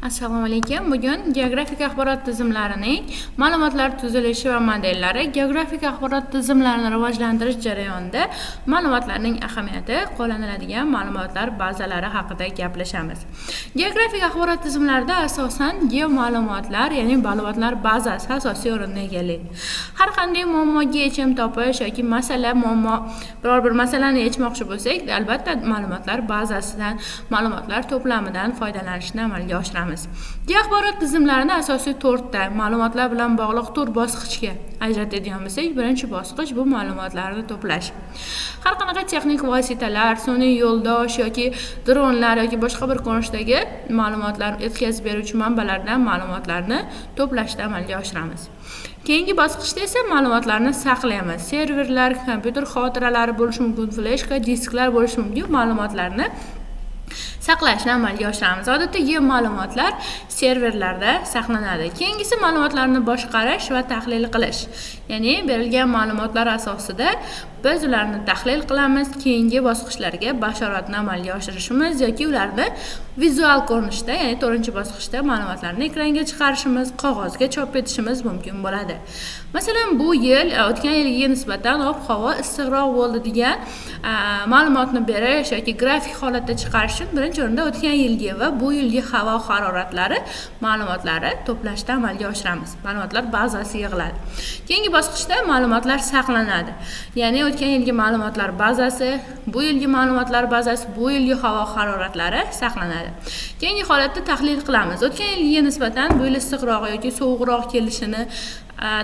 Assalomu alaykum. Bugun geografik axborot tizimlarining ma'lumotlar tuzilishi va modellari, geografik axborot tizimlarini rivojlantirish jarayonida ma'lumotlarning ahamiyati, qo'llaniladigan ma'lumotlar bazalari haqida gaplashamiz. Geografik axborot tizimlarida asosan geoma'lumotlar, ya'ni ma'lumotlar bazasi asosiy o'rinni egallaydi. Har qanday muammoga yechim topish yoki masala, muammo, biror bir masalani yechmoqchi bo'lsak, albatta ma'lumotlar bazasidan, ma'lumotlar to'plamidan foydalanishni amalga oshiramiz. Geoaxborot tizimlarini asosiy to'rtta ma'lumotlar bilan bog'liq to'rt bosqichga ajratadigan bo'lsak, birinchi bosqich bu ma'lumotlarni to'plash. Har qanaqa texnik vositalar, sun'iy yo'ldosh yoki dronlar yoki boshqa bir ko'rinishdagi ma'lumotlar yetkazib beruvchi manbalardan ma'lumotlarni to'plashni amalga oshiramiz. Keyingi bosqichda esa ma'lumotlarni saqlaymiz. Serverlar, kompyuter xotiralari bo'lishi mumkin, fleshka, disklar bo'lishi mumkin, ma'lumotlarni saqlashni amalga oshiramiz. Odatda geoma'lumotlar serverlarda saqlanadi. Keyingisi ma'lumotlarni boshqarish va tahlil qilish. Ya'ni berilgan ma'lumotlar asosida biz ularni tahlil qilamiz, keyingi bosqichlarga bashoratni amalga oshirishimiz yoki ularni vizual ko'rinishda, ya'ni to'rtinchi bosqichda ma'lumotlarni ekranga chiqarishimiz, qog'ozga chop etishimiz mumkin bo'ladi. Masalan, bu yil o'tgan yilgiga nisbatan ob-havo issiqroq bo'ldi degan ma'lumotni berish yoki grafik holatda chiqarish uchun birinchi o'rinda o'tgan yilgi va bu yilgi havo haroratlari ma'lumotlari to'plashda amalga oshiramiz. Ma'lumotlar bazasi yig'iladi. Keyingi bosqichda ma'lumotlar saqlanadi. Ya'ni o'tgan yilgi ma'lumotlar bazasi, bu yilgi ma'lumotlar bazasi, bu yilgi havo haroratlari saqlanadi. Keyingi holatda tahlil qilamiz. O'tgan yilgiga nisbatan bu yil issiqroq yoki sovuqroq kelishini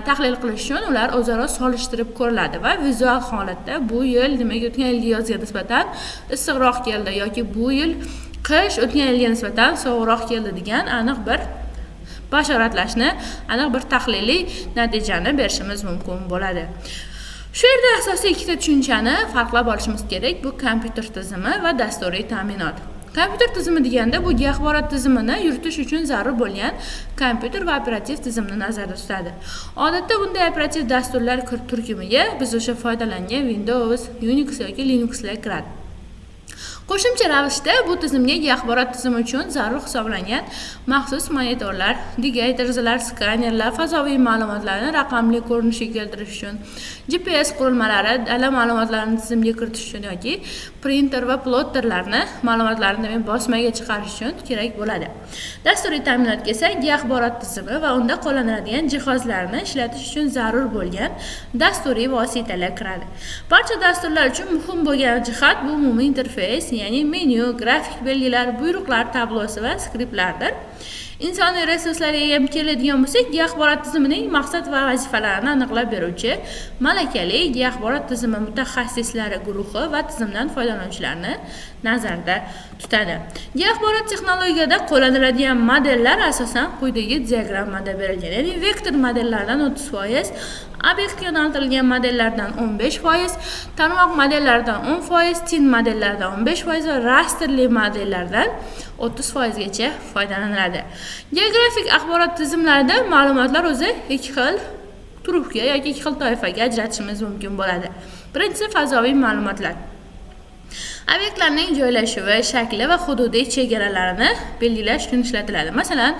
tahlil qilish uchun ular o'zaro solishtirib ko'riladi va vizual holatda bu yil demak o'tgan yilgi yozga nisbatan issiqroq keldi yoki bu yil qish o'tgan yilga nisbatan sovuqroq keldi degan aniq bir bashoratlashni, aniq bir tahliliy natijani berishimiz mumkin bo'ladi. Shu yerda asosiy ikkita tushunchani farqlab olishimiz kerak. Bu kompyuter tizimi va dasturiy ta'minot. Kompyuter tizimi deganda bu geoaxborot tizimini yuritish uchun zarur bo'lgan kompyuter va operativ tizimni nazarda tutadi. Odatda bunday operativ dasturlar turkumiga biz o'sha foydalangan Windows, Unix yoki Linuxlar kiradi. Qo'shimcha ravishda bu tizimga geoaxborot tizimi uchun zarur hisoblangan maxsus monitorlar, digitizerlar, skanerlar, fazoviy ma'lumotlarni raqamli ko'rinishga keltirish uchun GPS qurilmalari, dala ma'lumotlarini tizimga kiritish uchun yoki printer va plotterlarni ma'lumotlarni demak bosmaga chiqarish uchun kerak bo'ladi. Dasturiy ta'minotga esa geoaxborot tizimi va unda qo'llaniladigan jihozlarni ishlatish uchun zarur bo'lgan dasturiy vositalar kiradi. Barcha dasturlar uchun muhim bo'lgan jihat bu umumiy interfeys, ya'ni menyu, grafik belgilar, buyruqlar tablosi va skriptlardir. Insoniy resurslarga ham keladigan bo'lsak, geoaxborot tizimining maqsad va vazifalarini aniqlab beruvchi malakali geoaxborot tizimi mutaxassislari guruhi va tizimdan foydalanuvchilarni nazarda tutadi. Geoaxborot texnologiyada qo'llaniladigan modellar asosan quyidagi diagrammada berilgan. Ya'ni vektor modellardan 30%, obyektga yo'naltirilgan modellardan 15%, tarmoq modellaridan 10%, tin modellaridan 15% va rastrli modellardan 30% gacha foydalaniladi. Geografik axborot tizimlarida ma'lumotlar o'zi ikki xil turfga yoki ikki xil toifaga ajratishimiz mumkin bo'ladi. Birinchisi fazoviy ma'lumotlar. Obyektlarning joylashuvi, shakli va hududiy chegaralarini belgilash uchun ishlatiladi. Masalan,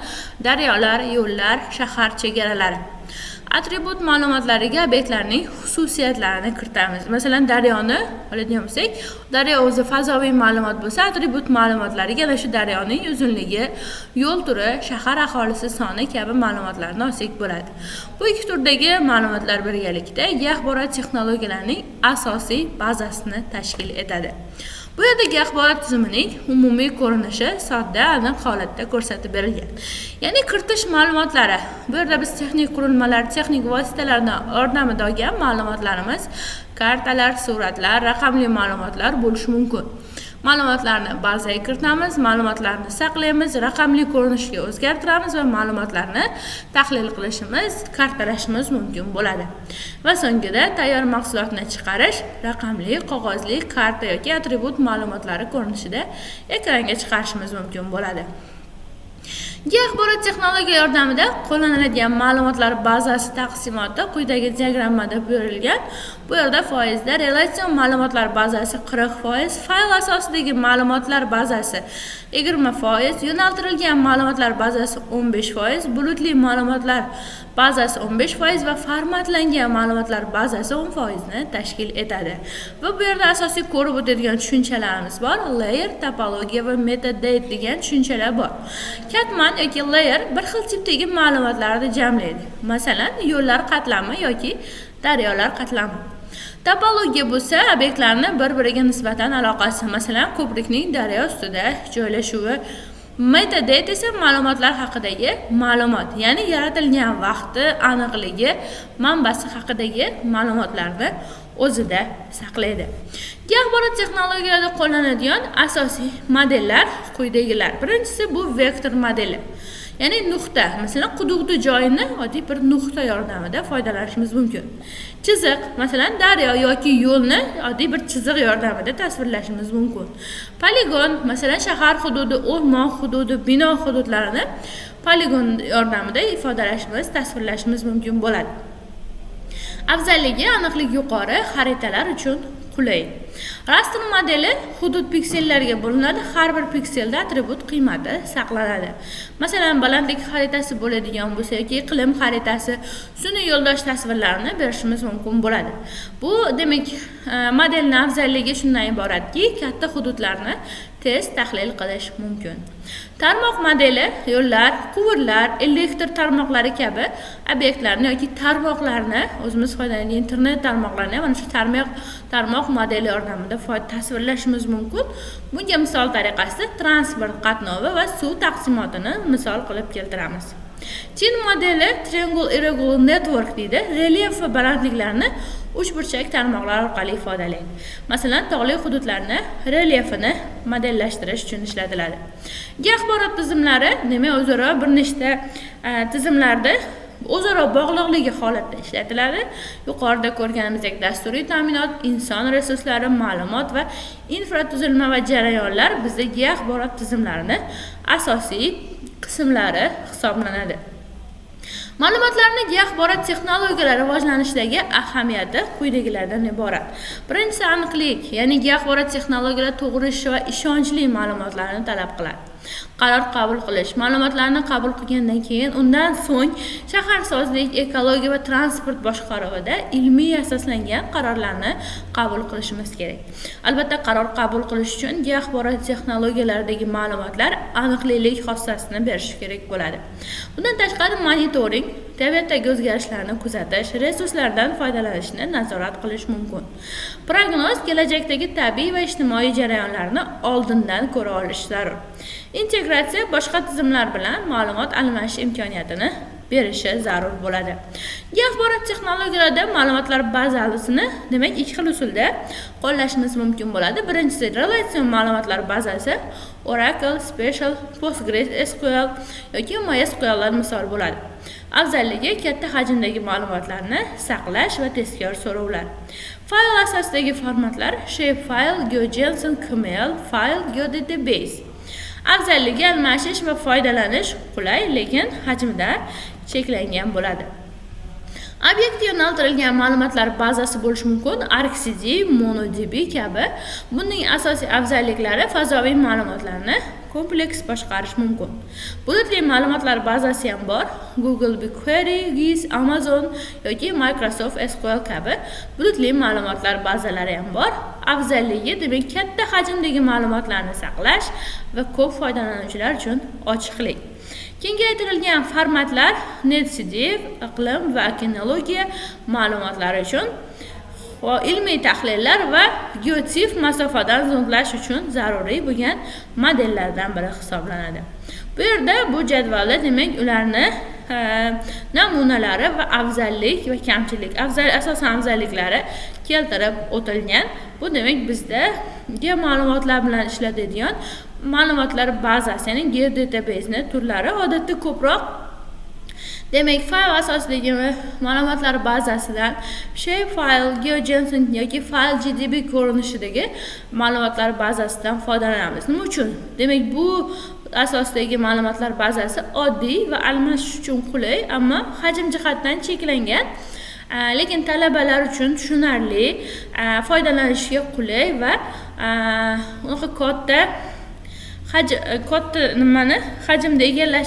daryolar, yo'llar, shahar chegaralari. Atribut ma'lumotlariga obyektlarning xususiyatlarini kiritamiz. Masalan, daryoni oladigan bo'lsak, daryo o'zi fazoviy ma'lumot bo'lsa, atribut ma'lumotlariga ana shu daryoning uzunligi, yo'l turi, shahar aholisi soni kabi ma'lumotlarni olsak bo'ladi. Bu ikki turdagi ma'lumotlar birgalikda geoaxborot texnologiyalarining asosiy bazasini tashkil etadi. Bu yerda geoaxborot tizimining umumiy ko'rinishi sodda, aniq holatda ko'rsatib berilgan. Ya'ni kiritish ma'lumotlari. Bu yerda biz texnik qurilmalar, texnik vositalarni yordamida olgan ma'lumotlarimiz, kartalar, suratlar, raqamli ma'lumotlar bo'lishi mumkin. Ma'lumotlarni bazaga kiritamiz, ma'lumotlarni saqlaymiz, raqamli ko'rinishga o'zgartiramiz va ma'lumotlarni tahlil qilishimiz, kartalashimiz mumkin bo'ladi. Va so'ngida tayyor mahsulotni chiqarish, raqamli, qog'ozli karta yoki atribut ma'lumotlari ko'rinishida ekranga chiqarishimiz mumkin bo'ladi. Geoaxborot texnologiya yordamida qo'llaniladigan ma'lumotlar bazasi taqsimoti quyidagi diagrammada berilgan. Bu yerda foizda relatsion ma'lumotlar bazasi 40%, fayl asosidagi ma'lumotlar bazasi 20%, yo'naltirilgan ma'lumotlar bazasi 15%, bulutli ma'lumotlar bazasi 15% va formatlangan ma'lumotlar bazasi 10% ni tashkil etadi. Va bu yerda asosiy ko'rib o'tadigan tushunchalarimiz bor. Layer, topologiya va metadata degan tushunchalar bor. Katman yoki layer bir xil tipdagi ma'lumotlarni jamlaydi. Masalan, yo'llar qatlami yoki daryolar qatlami. Topologiya bo'lsa obyektlarni bir-biriga nisbatan aloqasi, masalan, ko'prikning daryo ustida joylashuvi. Metadata esa ma'lumotlar haqidagi ma'lumot, ya'ni yaratilgan vaqti, aniqligi, manbasi haqidagi ma'lumotlarni o'zida saqlaydi. Axborot texnologiyalarida qo'llanadigan asosiy modellar quyidagilar. Birinchisi bu vektor modeli. Ya'ni nuqta, masalan, quduqni joyini oddiy bir nuqta yordamida foydalanishimiz mumkin. Chiziq, masalan, daryo yoki yo'lni oddiy bir chiziq yordamida tasvirlashimiz mumkin. Poligon, masalan, shahar hududi, o'rmon hududi, bino hududlarini poligon yordamida ifodalashimiz, tasvirlashimiz mumkin bo'ladi. Afzalligi aniqlik yuqori, xaritalar uchun qulay. Raster modeli hudud piksellarga bo'linadi, har bir pikselda atribut qiymati saqlanadi. Masalan, balandlik xaritasi bo'ladigan bo'lsa yoki iqlim xaritasi, sun'iy yo'ldosh tasvirlarini berishimiz mumkin bo'ladi. Bu demak, modelning afzalligi shundan iboratki, katta hududlarni tez tahlil qilish mumkin. Tarmoq modeli yo'llar, quvurlar, elektr tarmoqlari kabi obyektlarni yoki tarmoqlarni, o'zimiz foydalanadigan internet tarmoqlarini mana shu tarmoq modeli yordamida tasvirlashimiz mumkin. Bunga misol tariqasida transport qatnovi va suv taqsimotini misol qilib keltiramiz. TIN modeli Triangle Irregular Network deydi, relyef va balandliklarni uchburchak tarmoqlar orqali ifodalaydi. Masalan, tog'li hududlarni relyefini modellashtirish uchun ishlatiladi. Axborot tizimlari demak o'zaro bir nechta tizimlarda o'zaro bog'liqligi holatda ishlatiladi. Yuqorida ko'rganimizdek dasturiy ta'minot, inson resurslari, ma'lumot va infratuzilma va jarayonlar bizda axborot tizimlarini asosiy qismlari hisoblanadi. Ma'lumotlarni axborot texnologiyalari rivojlanishidagi ahamiyati quyidagilardan iborat. Birinchisi aniqlik, ya'ni axborot texnologiyalari to'g'ri va ishonchli ma'lumotlarni talab qiladi. Qaror qabul qilish, ma'lumotlarni qabul qilgandan keyin undan so'ng shaharsozlik, ekologiya va transport boshqaruvida ilmiy asoslangan qarorlarni qabul qilishimiz kerak. Albatta, qaror qabul qilish uchun axborot texnologiyalaridagi ma'lumotlar aniqlik xossasini berishi kerak bo'ladi. Bundan tashqari monitoring, tabiatdagi o'zgarishlarni kuzatish, resurslardan foydalanishni nazorat qilish mumkin. Prognoz kelajakdagi tabiiy va ijtimoiy jarayonlarni oldindan ko'ra olish zarur. Integratsiya boshqa tizimlar bilan ma'lumot almashish imkoniyatini berishi zarur bo'ladi. Axborot texnologiyalarida ma'lumotlar bazasini demak ikki xil usulda qo'llashimiz mumkin bo'ladi. Birinchisi relatsion ma'lumotlar bazasi, Oracle, Special, PostgreSQL yoki MySQLlar misol bo'ladi. Afzalligi katta hajmdagi ma'lumotlarni saqlash va tezkor so'rovlar. Fayl asosidagi formatlar Shapefile, GeoJSON, KML, fayl, GeoDatabase. Afzalligi almashish va foydalanish qulay, lekin hajmida cheklangan bo'ladi. Obyektga yo'naltirilgan ma'lumotlar bazasi bo'lishi mumkin, ArcCD, MongoDB kabi. Buning asosiy afzalliklari fazoviy ma'lumotlarni kompleks boshqarish mumkin. Bulutli ma'lumotlar bazasi ham bor. Google BigQuery, GIS, Amazon yoki Microsoft SQL kabi bulutli ma'lumotlar bazalari ham bor. Afzalligi demak katta hajmdagi ma'lumotlarni saqlash va ko'p foydalanuvchilar uchun ochiqlik. Kengaytirilgan formatlar NetCDF, iqlim va okeanologiya ma'lumotlari uchun ilmiy tahlillar va GeoTIFF masofadan zondlash uchun zaruriy bo'lgan modellardan biri hisoblanadi. Bu yerda bu jadvalda demak ularni namunalari va afzallik va kamchilik, asosan afzalliklari keltirib o'tilgan. Bu demak bizda ma'lumotlar bilan ishlatadigan ma'lumotlar bazasi, ya'ni geodatabase'ni turlari odatda ko'proq demak fayl asosidagi ma'lumotlar bazasidan Shapefile, GeoJSON yoki fayl GDB ko'rinishidagi ma'lumotlar bazasidan foydalanamiz. Nima uchun? Demak bu asosdagi ma'lumotlar bazasi oddiy va almashish uchun qulay, ammo hajm jihatdan cheklangan. Lekin talabalar uchun tushunarli, foydalanishga qulay va unaqa katta nimani hajmda egallash.